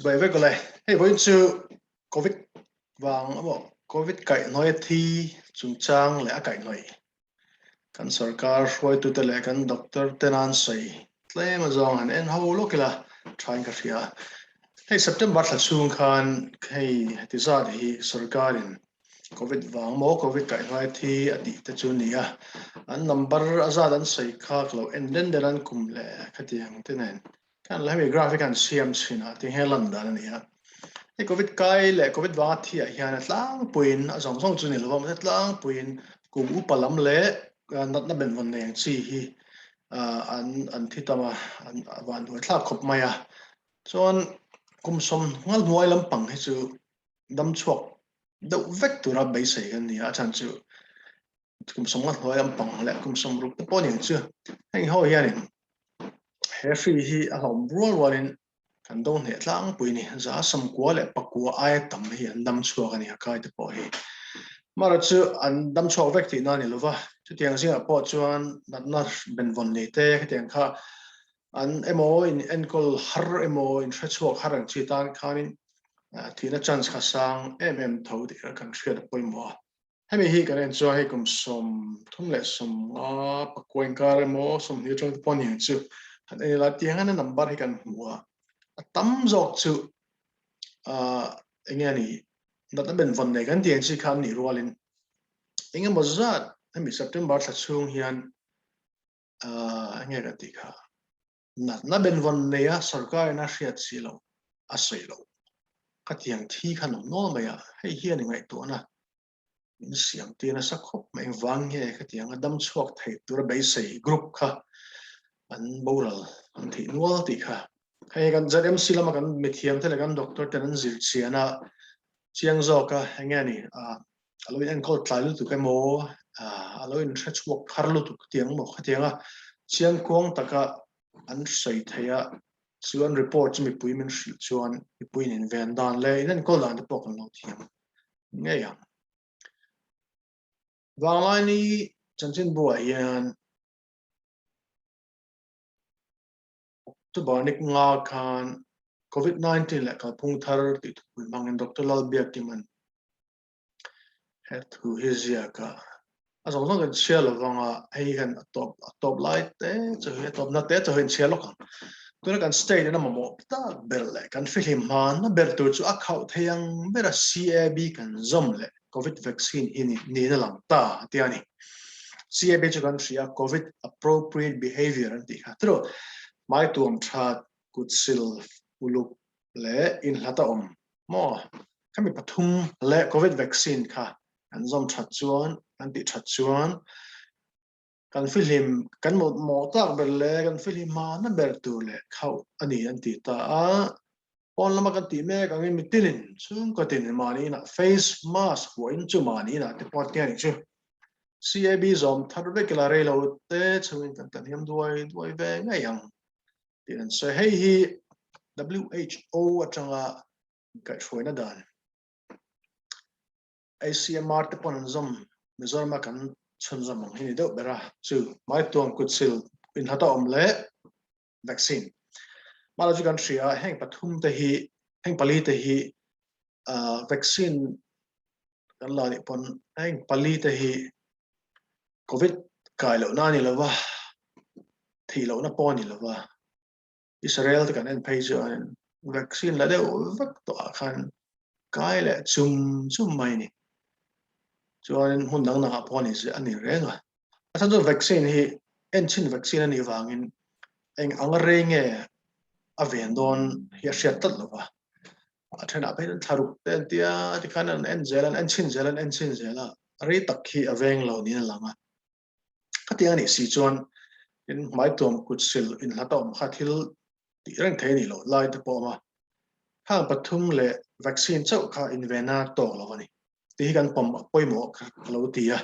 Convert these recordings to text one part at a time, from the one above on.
Bai vek awle. Hei vawiin chu Covid vang emaw Covid kaihhnawih a thi chungchang leh a kaihhnawih kan sorkar hruaitute leh kan doctor ten an sawi tlem azawng han en ho lawk ila thain ka hria. Hei September thla chhung khan hei heti zat hi sorkarin Covid vang maw Covid kaihhnawih a thi a tih te chu a ni a. An number a zat an sawi kha ka lo en den den an kum leh khatiang te nen Kan la hemi graph hi kan siam chhin a, tinge lan dan a ni a. Hei Covid kai leh Covid vanga thi ah hian a tlangpuiin a zawng zawng chu ni lova, mahse tlangpuiin kum upa lam leh natna benvawn nei ang chi hi an an thi tam a, an van hnuai thlak khawp mai a. Chuan kum sawmnghal hnuai lampang hi chu dam chhuak deuh vek tura beisei kan ni a, a chhan chu kum sawmnga hnuai lampang leh kum sawmruk te pawh a ni ang chu. Heng ho hianin he hri hi a hlauhawm rual rualin kan do hneh tlangpui a ni. Za sawmkua leh pakua aia tam hi an dam chhuak a ni a kai te pawh hi. Amaherawhchu chu an dam chhuak vek tihna a ni lova, chutiang zingah pawh chuan natna benvawn nei te khatiang kha an emaw in enkawl har emaw in hre chhuak har ang chi tan khanin thihna chance kha sang em em tho tih kha kan hriat a pawimawh a. Hemi hi kan en chuan hei kum 35 pakua inkar emaw 20 atang te pawh a ni ang chu han en ila tiang hian a number hi kan hmu a, a tam zawk chu ah eng nge ni natna benvawn nei kan tih ang chi kha an nih rualin eng emaw zat hemi September thla chhung hian ah eng nge kan tih kha natna benvawn neia sorkarin a hriat si loh a sawi loh khatiang thi kha an awm nual mai a, hei hian i ngaihtuahna min siam tir nasa khawp mai. Engvang nge khatianga dam chhuak thei tura beisei group kha an boral an theih nual tih kha. Hei kan ZMC lama kan mithiam te leh kan doctor ten an zir chian a, chiang zawk a eng nge ni a lo in enkawl tlai lutuk emaw a lo in hre chhuak thar lutuk tiang maw khatianga chiang kuang taka an sawi thei a chuan report chu mipui min hrilh chuan mipui in inven dan leh in enkawl dan te pawh kan lo thiam ngei ang. Vanglaini chanchinbuah hian October ni nga khan Covid-19 leh kalphung thar tih thupui hmangin Doctor Lalbiakima'n he thu hi ziak a, a zawng zawng kan chhia lo vang a, hei hian a tawp a tawp lai te chu hi a tawpna te chu hi an chhia lawk ang. Tuna kan state in a mamawh tak ber leh kan fihlim hmanna ber tur chu a khauh thei ang ber a CAB kan zawm leh Covid vaccine hi ni niin a lang ta a ti a ni. CAB chu kan hria Covid appropriate behavior an tih kha. Tiraw hmai tuam that, kut sil uluk leh inhlat a awm maw? Khami pathum leh Covid vaccine kha kan zawm that chuan, kan tih that chuan kan fihlim, kan mawh tak ber leh kan fihlim hmana ber tur leh khauh a ni an ti ta a. Pawn lama kan tih mek angin mitinin chhungkaw tin mahni inah face mask vuahin chu mahni inah te pawh tia nih chu. CAB zawm thar vek ila rei lo te chungin kan tlan hiam duai duai ve ngei ang tih an sawi. Hei hi WHO atanga kaihhruaina dan ICMR te pawn an zawm Mizorama kan chhunzawm ang hi ni deuh ber a, chu hmaituam kutsil inhlata awm leh vaccine. Mahla chu kan hria a, heng pathum te hi, heng pali te hi vaccine kan la nih pawn heng pali te hi Covid kai lohna a ni lova, thih lohna pawh a ni lova. Israel te kan en phei chuan vaccine la deuh vek tawh ah khan kai leh chum chum mai a ni. Chuanin hmun dang dangah pawh a ni a ni reng a. A chhan chu vaccine hi enchhin vaccine a nih vangin eng anga rei nge a ven dawn hi a hriat tlat lova. A thenah phei chuan thla ruk te an tia tikhan an en zel a, an enchhin zel a, an enchhin zel a, rei tak hi a veng lo niin a lang a. Khatiang a nih si chuan in hmaituam kut sil inhlat a awm kha thil tih reng thei a nih loh lai te pawh a awm a. Khang pathum leh vaccine chauh kha invena tawk lo a ni tih hi kan pawm pawimawh ka lo ti a.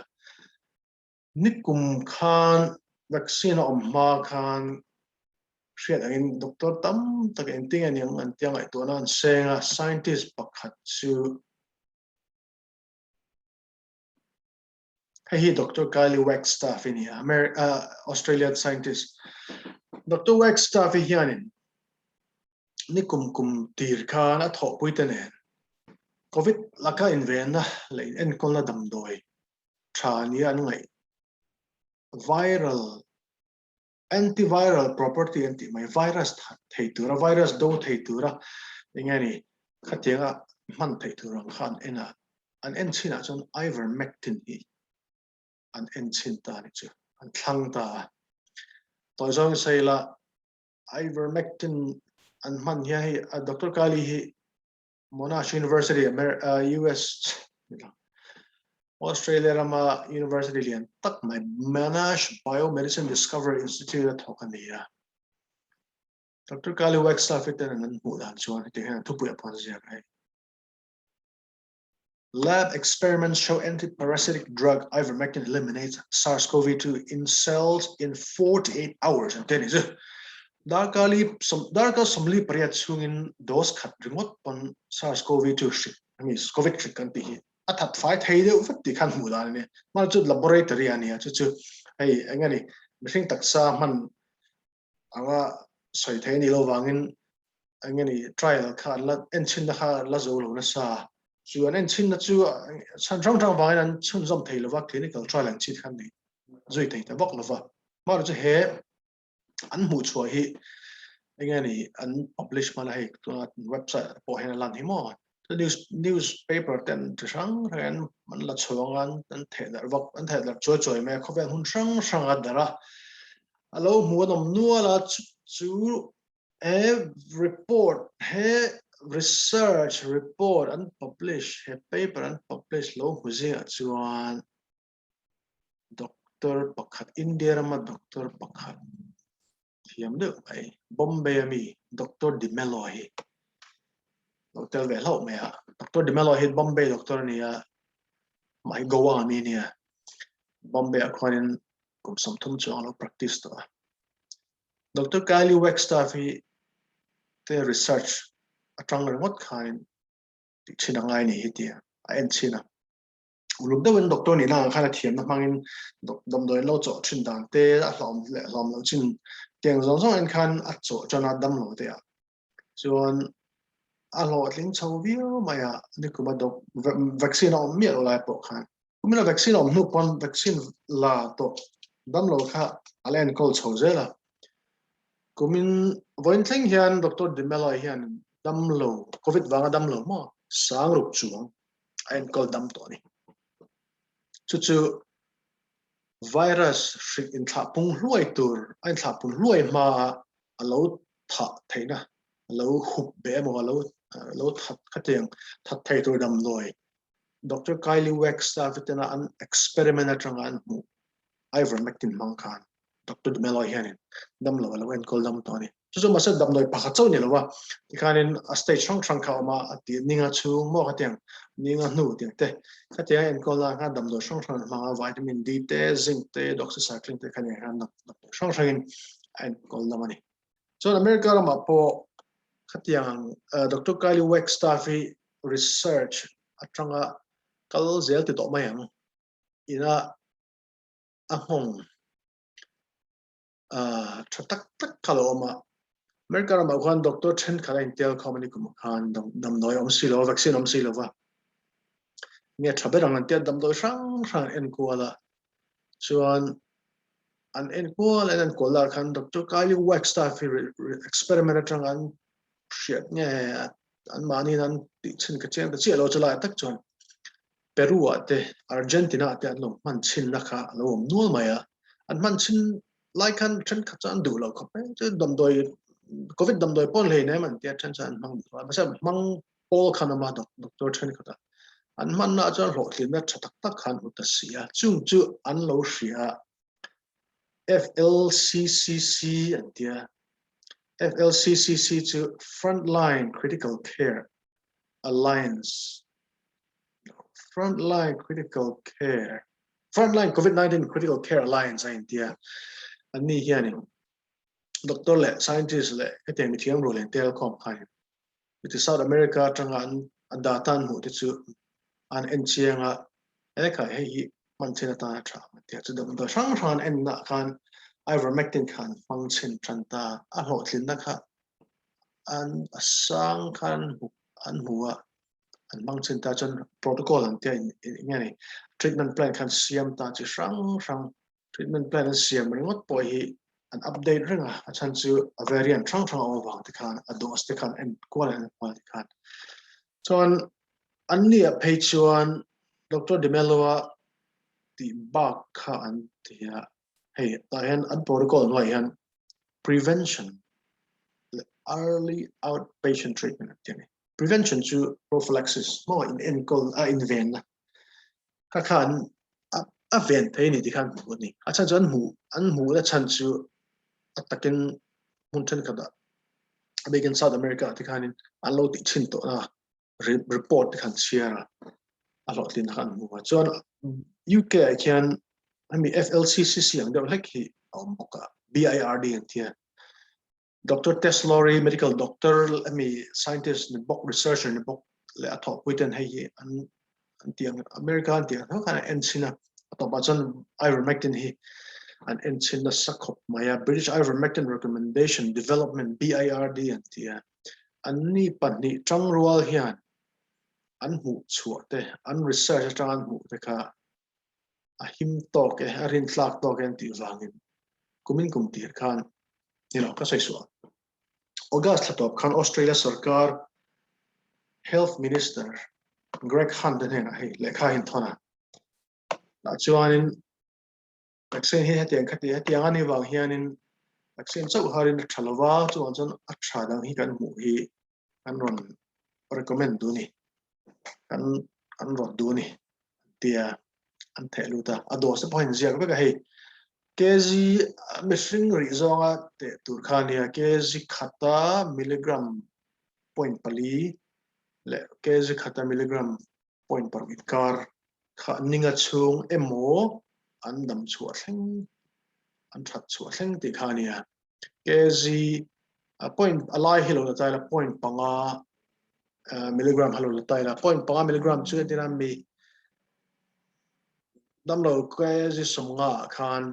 Nikum khan vaccine a awm hma khan hriat angin doctor tam tak engtin nge niang an tia ngaihtuahna an seng a, scientist pakhat chu Hei hi Doctor Kylie Wagstaff i ni a, Australian scientist. Doctor Wagstaff hi hianin Nikum kum tir khan a thawhpuite nen Covid laka invenna leh inenkawlna damdawi tha nia an ngaih viral antiviral property an tih mai virus that thei tura virus do thei tura eng nge ni khatianga hman theih tur ang kha an en a, an en chinah chuan ivermectin hi an en chhin ta a ni chu, an thlang ta a. Tawi zawng sawi ila ivermectin an hman hian hei Doctor Kali hi Monash University US Australia rama university lian tak mai Monash Biomedicine Discovery Institute a thawk a ni a. Doctor Kali Wagstaff ten an hmuh dan chuan heti hian thupui a pawn ziak a hei. Lab experiments show anti-parasitic drug ivermectin eliminates SARS-CoV-2 in cells in 48 hours an ti a ni chu. Darkar li darkar 48 chhungin dose khat ringawt pawn SARS-CoV-2 hrik I mean covid hrik kan tih hi a that fai thei deuh vek tih khan hmuh dan a ni. Hmana chu laboratory a ni a chu chu hei eng nge ni mihring taksa hman anga sawi thei a nih loh vangin eng nge ni trial kha an la enchhinna kha la zo lo nasa chu an enchhinna chu chhan hrang hrang vangin an chhunzawm thei lova clinical trial an chhit khan nei zui thei ta vak lova mahni chu he an hmuh chhuah hi eng nge ni an publish hman a hei tuna website pawh hian a lan hi maw News newspaper ten chi hrang hrang an an la chhuang a an theh darh vak an theh darh chuai chuai mai a khawvel hmun hrang hrang a darh a a lo hmu an awm nual a chu chu he report he research report an publish he paper an publish lo hmu zingah chuan doctor pakhat India rama doctor pakhat Thiam deuh mai. Bombay a mi Doctor D'Mello hi lo tel ve hlauh mai a. Doctor D'Mello hi Bombay doctor a ni a, amah hi Goa a mi a nia. Bombay ah khuanin kum 30 chuang a lo practice tawh a. Doctor Kylie Wagstaff hi te research atang ringawt khanin tih chhin a ngai ni hi tia a en chhin a. Uluk deuhin doctor nihna ang khan a thiamna hmangin damdawi an lo chawh thin dan te, a hlawm leh hlawm loh chin tiang zawng zawng en khan a chawh tan a dam lo te ah chuan a hlawhtling chho viau mai a, nikuma vaccine a awm miah lo lai pawh khan kumina vaccine a awm hnu pawn vaccine la tawh dam lo kha a la enkawl chho zel a, kumin vawiin thleng hian Doctor D'Mello hian dam lo covid vanga dam lo maw sang ruk chuang a enkawl dam tawh a ni. Chu chu virus hrik inthlah pung hluai tur a inthlah pun hluai hma a lo thah theihna a lo hup be emaw a lo lo that khatiang that thei tur damdawi Doctor Kylie Wagstaff tena an experiment atanga an hmuh ivermectin hmang khan Doctor D'Mello hianin damlo a lo enkawl dam tawh a ni. Chu chu mahse damdawi pakhat chauh ni lo va, tikhanin a stage hrang hrang kha a awm a, a tih ninga chhung maw khatiang, ninga hnu tiang te, khatiang a enkawl na khan damdawi hrang hrang an hmang a, vitamin D te, zinc te, doxycycline te khaniang khan damdawi hrang hrangin a enkawl dam a ni. Chuan America ramah pawh khatiang Doctor Kylie Wagstaff hi research atanga kal zel ti tawh mai ang, ina a nghawng tha tak tak kha lo awm a. America ramah khuan doctor thenkhat a intel khawm a ni kum khan damdawi awm si lo, vaccine awm si lo va. Nge tha ber ang an tia damdawi hrang hrang an enkual a. Chuan an enkual an enkual lah khan Doctor Kylie Wagstaff hi experiment atang an hriat nge an mahni an tih chhin ka chiang ta chiah lo chu lai tak chuan Peru ah te Argentina ah te an lo hman chhinna kha a lo awm nual mai a, an hman chhin lai khan thenkhat chuan an duh lo khawp mai, chu damdawi covid damdawi pawn hlei nem an tia then chuan an hmang duh lo a, mahse hmang pawl khan awm a doctor thenkhat a, an hmanna ah chuan hlawhtlinna tha tak tak kha an hmu ta si a, chung chu an lo hria a, FLCCC an tia, FLCCC chu Frontline Critical Care Alliance Frontline Critical Care Frontline COVID-19 Critical Care Alliance a intia an ni hianin doctor leh scientist leh hetiang mithiam rual in tel khawm khain chuti South America atanga an a data an hmuh te chu an en chiang a he kha hei hi hman chin atan a tha ang tia chu damdawi hrang hrang an en nah khan ivermectin khan hmang chhin tan ta a hlawhtlinna kha. an a sang khan an hmu a, an hmang chin ta chuan protocol an tia eng nge ni treatment plan khan siam ta chi hrang hrang treatment plan an siam ringawt pawh hi an update reng a, a chhan chu a variant hrang hrang a awm avang te khan a dose te khan en kual en kual te khan chuan an ni ah phei chuan Doctor D'Mello-a tih bak kha an ti a, hei tah hian an protocol hnuaiah hian prevention leh early outpatient treatment an ti a ni. Prevention chu prophylaxis maw in enkawl a invenna kha kha an a ven thei a ni tih kha an hmuh a ni. A chhan chu an hmuh an hmuhna chhan chu a takin hmun thenkhatah a bikin South America ah te khanin an lo tih thin tawh a. report te khan chhiar a, a hlawhtlin kha an hmu a. Chuan UK ah khian hemi FLCCC ang deuh hlek hi a awm bawk a, BIRD an tia. Doctor Tess Lawrie, medical doctor, hemi scientist ni bawk, researcher ni bawk leh a thawhpui ten hei hi an an ti ang America an ti ang tho khan an en chhin a. A tawpah chuan ivermectin hi an en chhin nasa khawp mai a. British Ivermectin Recommendation Development, BIRD an ti a. Anni pahnih tangrual hian an hmuh chhuah te, an research atanga an hmuh te kha a him tawk e, a rintlak tawk e an tih vangin kumin kum tir khan ni lo ka sawi suah. August thla tawp khan Australia sarkar Health Minister Greg Hunt te hnenah hei lehkha a inthawn a, tah chuanin Vaccine hi hetiang khati hetiang a nih vang hianin vaccine chauh harin a tha lova, chuvang chuan a tha dang hi kan hmuh hi kan rawn recommend duh a ni, kan kan rawt duh a ni tia an theh lut a, a dose te pawh a inziak vek a hei. Kg mihring rih zawnga teh tur kha a nia, kg khata milligram point pali leh kg khata milligram point paruk inkar kha ninga chhung emaw an dam chhuah thleng an that chhuah thleng tih kha a nia. Kg a point a lai hi lo la tai la point panga milligram ha lo la tai la point panga milligram chu entir a mi damlo kg sawmnga ah khan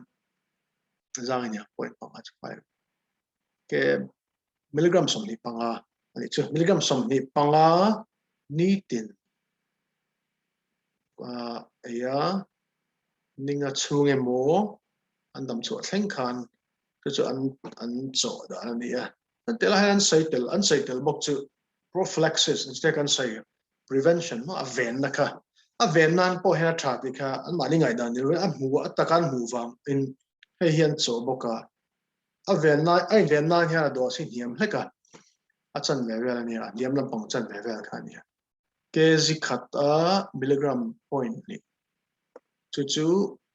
zang a nia point panga chu five ke milligram 25 a nih chu milligram 25 nitin eia ninga chhung emaw an dam chhuah thleng khan chu chu an an chawh dan a ni a an tel ah hian an sawi tel an sawi tel bawk chu prophylaxis instead kan sawi prevention maw a venna kha a ven nan pawh hian a tha tih kha an mahni ngaihdan ni lovin a hmu a taka an hmuh vang in hei hi an chawh bawk a a ven lai a inven nan hian a dawh hi hniam hlek a, a chanve vel a nia, a hniam lampang chanve vel kha a nia. Kg khat a milligram point hnih chu chu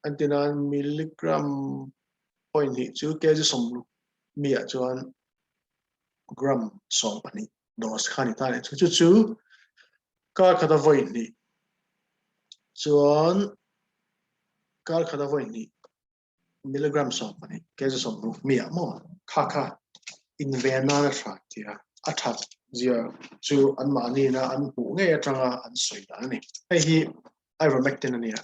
an ti nan milligram point hnih chu kg sawmruk mi ah chuan gram 12 dose kha a ni ta a ni. Chu chu kar khat a vawi hnih chuan kar khat a vawi hnih milligram 12 kg 60 mi ah maw kha kha inven nan a tha tia a that zia chu an mahni na an hmuh ngei atanga an sawi dan a ni. Hei hi ivermectin a nia.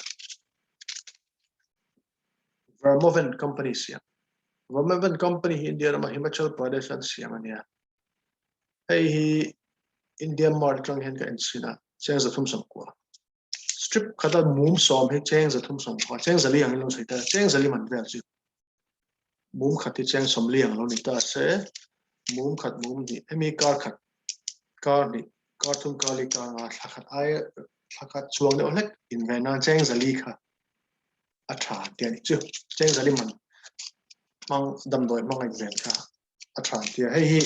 Vermoven company siam. Vermoven company hi India rama Himachal Pradesh an siam a nia. Hei hi India Mart atang hian ka enchhin a, cheng 390. Strip khata mum sawm hi cheng 310, cheng zali ang in lo sawi ta, cheng zali man vel chu mum khat hi cheng sawmli ang lo ni ta se, mum khat mum hnih, hemi kar khat, kar hnih, kar thum kar li kar nga thla khat ai thla khat chuang deuh hlek inven nan cheng zali kha a tha tih a nih chu, cheng zali man hmang damdawi hmang a inven kha a tha tih a, hei hi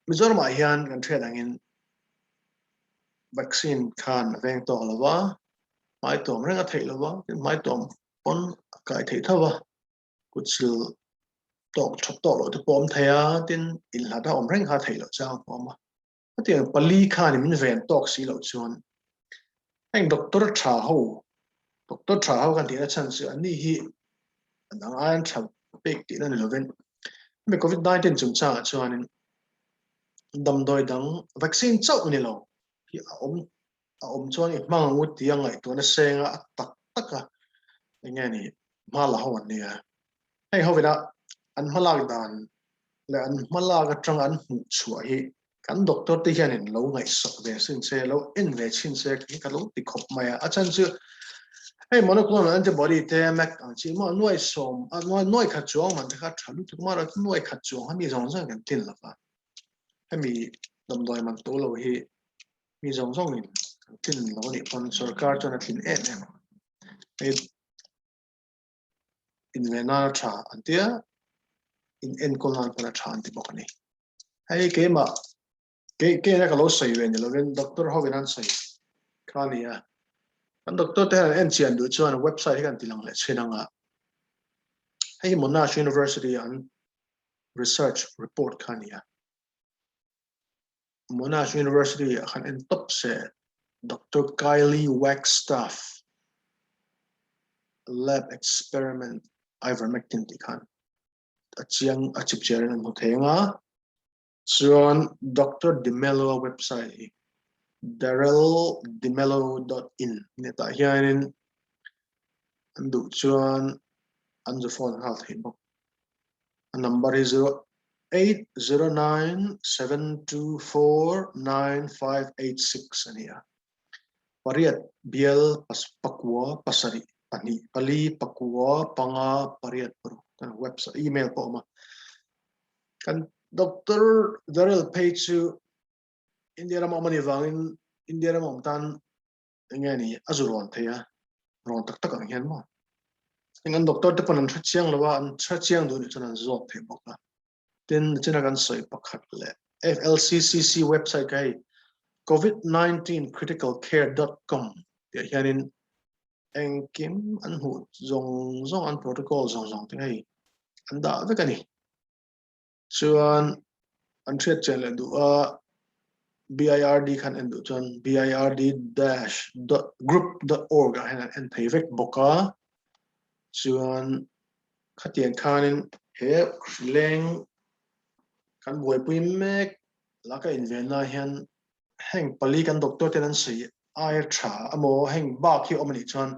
Mizoramah hian kan hriat angin vaccine khan a veng tawk lo va, hmai tuam reng a theih lo va, tin hmai tuam pawn a kai theih tho va, kut sil tawk that tawk loh te pawh a awm thei a, tin inhlat a awm reng kha a theih loh chang a awm a. Hetiang pali khan min ven tawk si loh chuan heng doctor tha ho, doctor tha ho kan tihna chhan chu anni hi an ang ai an tha pek tihna ni lovin hemi covid 19 chungchangah chuanin damdawi dang vaccine chauh ni lo hi a awm a awm chuan i hmang ang u tia ngaihtuahna senga a tak taka eng nge ni hma la ho an nia. Heng hovina an hmalak dan. leh an hmalak atanga an hmuh chhuah hi kan doctor te hianin lo ngaihsak ve sin se, lo en ve chhin se hi ka lo ti khawp mai a. A chhan chu hei monoclonal antibody te Mac ang chi maw nuai sawm a nuai nuai khat chuang man te kha tha lutuk maw a nuai khat chuang kha mi zawng zawng kan tlin lo va. Hemi damdawi man to lo hi mi zawng zawngin kan tlin lo a nih pawn sorkar chuan a tlin em em ang. Hei inve nan a tha an tia, in enkawl nan pawn a tha an ti bawk a ni. Hei keimah kei keina ka lo sawi ve ni lovin doctor hovin an sawi kha a ni a. Kan doctor te hian an en chian duh chuan website hi kan ti lang leh chhin ang a. Hei hi Monash University an research report kha a ni a. Monash University ah khan en tawp se Doctor Kylie Wagstaff lab experiment ivermectin tih khan a chiang a chip chiar in an hmu thei ang a. Chuan Doctor D'Mello website hi darrelldemello.in hetah hianin an duh chuan an zu phone nghal thei bawk. A number hi 0809724956 a ni a. Pariat bial pakua pasarih pahnih pali pakua panga pariat paruk kan website email pawh a awm a. Kan Doctor Darrel phei chu India rama awm a nih vangin India rama awm tan enge ni a zu rawn thei a rawn tak tak ang hian maw eng an doctor te pawn an hre chiang lo a an hre chiang duh nih chuan an zawk thei bawk a tin china kan sawi pakhat leh FLCCC website ka hei covid-19 critical care.com tih hianin engkim an hmuh zawng zawng an protocol zawng zawng te hei an dah vek a ni. Chuan an hriat chian leh duh a, BIRD khan en duh chuan BIRD dash dot group dot org ah hian an en thei vek bawk a. Chuan khatiang khanin he leng kan buaipui mek laka invenna hian heng pali kan doctor ten an sawi aia tha emaw heng bak hi awm anih chuan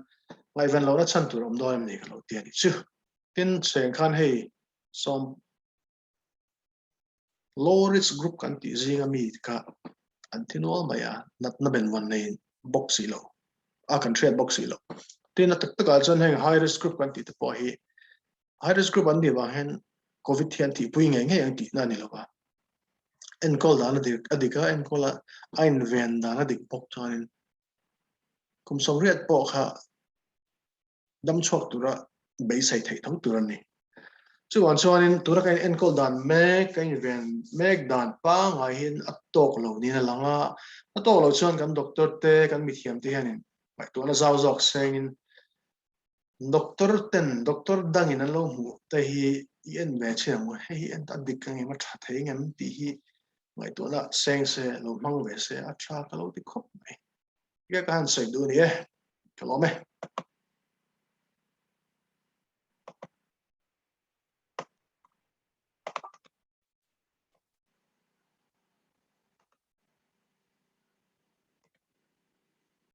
ngaihven lohna chhan tur a awm dawn em ni ka lo ti a nih chu. Tin, chheng khan hei Sawm low risk group kan tih zinga mi kha an thi nual mai a, natna ben vawn nei bawk si lo, a kan hriat bawk si lo. Tin, a tak takah chuan heng high risk group kan tih te pawh hi high risk group an nih vang hian covid hi an tihpui ngei ngei ang tihna a ni lo va. Enkawl dan a dik a dik a, enkawl a a inven dan a dik bawk chuanin kum 80 pawh kha dam chhuak tura beisei theih tho tur a ni. Chuvang chuanin tuna kan enkawl dan mek, kan inven mek dan pangngai hian a tawk lo niin a lang a, a tawk lo chuan kan doctor te, kan mithiam te hianin ngaihtuahna zau zawk sengin doctor ten, doctor dangin an lo hmuh te hi i en ve chin ang u, hei hi en a dik ang em, a tha thei ang em tih hi ngaihtuahna seng se, lo hmang ve se a tha ka lo ti khawp mai. Tia ka han sawi duh a ni e, ka lawm e.